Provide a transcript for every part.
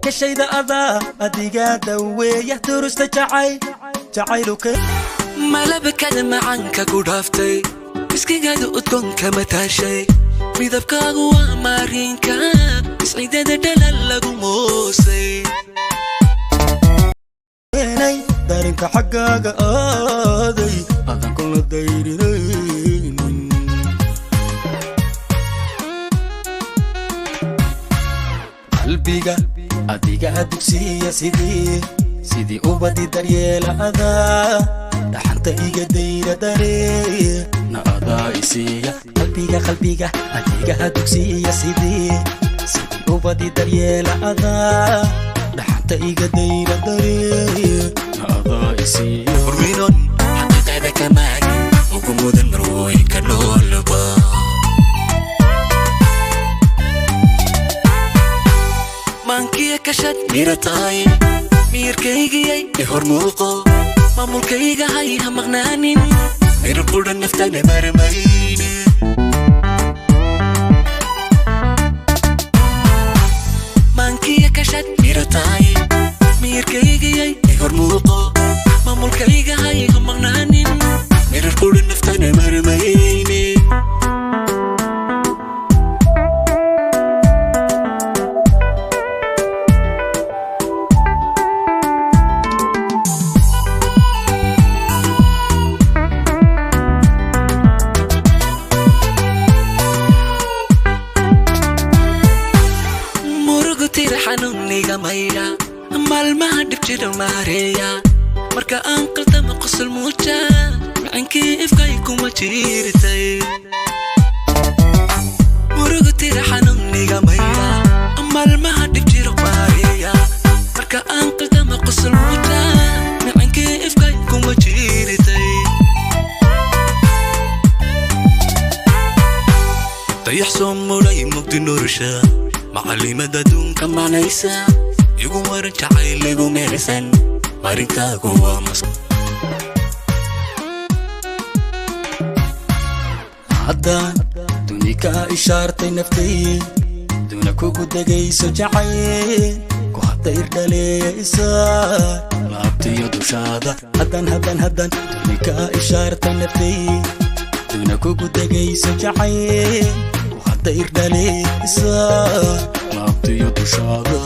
Kashayda adaa adigaa daweeya durusta jacayl jacayluka. Malabkada macaanka ku dhaaftay, miskigaada udgoonka mataashay, midabkaagu waa maariinka isciidada dhalal lagu moosay. Keenay dareenka xaggaaga aaday adan kula dayrinaynin. Qalbiga adigaa dugsiya sidii ubadi daryeela adaa dhaxanta iga dayra daree na adaa isiiya. Qalbiga adigaa dugsiya sidii ubadi daryeela adaa dhaxanta iga dayra daree na adaa isiiya. Horminon xaqiiqada kamaagin ugu mudan marwooyinka noolba. Maankiya kashad mira tahay miyirkaygiyay i hor muuqo, maamulkayga hay ha maqnaanin, mir qudha naftana marmayne. Maankiya kashad mira tahay miyirkaygiyay i hor muuqo, maamulkayga hay ha maqnaanin, mir qudha naftana marmayne. Murugu tira xanuuniga maydha, maalmaha dhib jira maareeya, marka aan qaldama qosol muuja, macankii ifkay kuma jiirtay. Murugu tira xanuuniga maydha, maalmaha dhib jira maareeya, marka aan qaldama qosol muuja, macankii ifkay kuma jiirtay. Dayax soo mudhay mugdi nolosha, macalimada adduunka macnaysa, igu maran jacayl igu meersan, marinkaagu waa mas. Haddaan duni kaa ishaartay naftay duna kugu degayso jacayl ku hadayr dhaleeyaysa laabtiyo dushaada. Haddaan duni kaa ishaartay naftay duna kugu degayso jacayl ku hadayr dhaleeyaysa laabtiyo dushaada.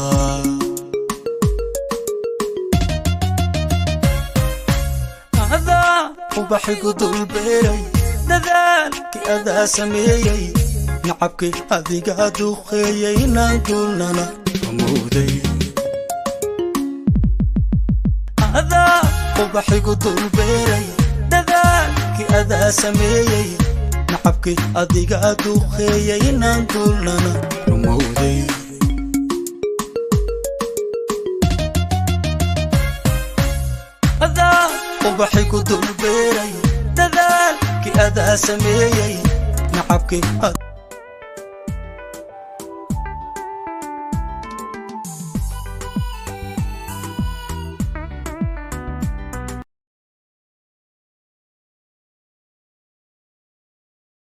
Adaa ubaxigu dulbeeray dadaalkii adaa sameeyey nacabkii adigaa duqeeyey inaan duulnana amooday. Adaa ubaxigu dulbeeray dadaalkii adaa sameeyey nacabkii adigaa duqeeyey inaan duulnana rumowday. Adaa ubaxigu dulbeeray dadaalkii adaa sameeyey nacabkii.